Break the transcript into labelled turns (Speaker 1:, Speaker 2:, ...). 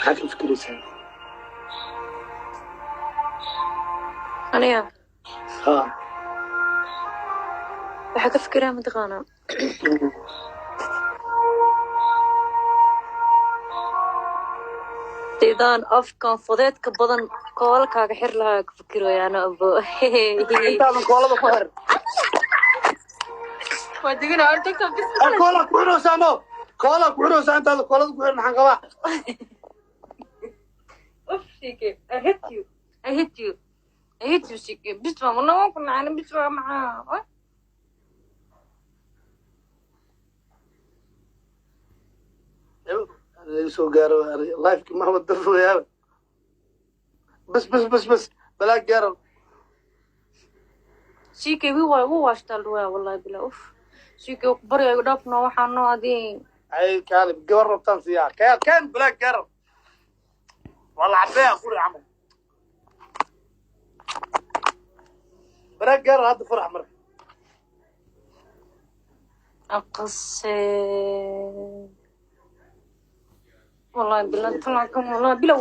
Speaker 1: Maxaa ka fikiraysaa?
Speaker 2: Aniga?
Speaker 1: Ha.
Speaker 2: Waxaa ka fikiraa, mataqaanaa, sidaan afkan fudeedka badan koolkaaga xir lahaa ka fikiraya ana, abo.
Speaker 1: Intaadan koolada ku xirin.
Speaker 2: Waa digina horta bis.
Speaker 1: Koolaa ku xiraysaa, no, koolaa ku xiraysaa. Intaada koolada ku xirin, maxaan qabaa?
Speaker 2: Uf, CK, I hate you, I hate you, I hate you, CK. Bis waa mana ku nacana, bis waa maxaa?
Speaker 1: Soo gaaro lifeki maxmed darfoyaaba. Bas, bas, bas, bas, balaa gaaro.
Speaker 2: CK, wi waa wu waashtaa luwaa, wallahi bila. Uf, CK, ku baryayo, dhaafno waxaa noo adii.
Speaker 1: Ay, kaali, gabar rabtaan siiyaa. Keen, keen balaa gaaro, waa la cabeeya quri camal. Balaa gaaro hadda farax marka.
Speaker 2: Aqase, wallahi bila talakan, wallahi bila.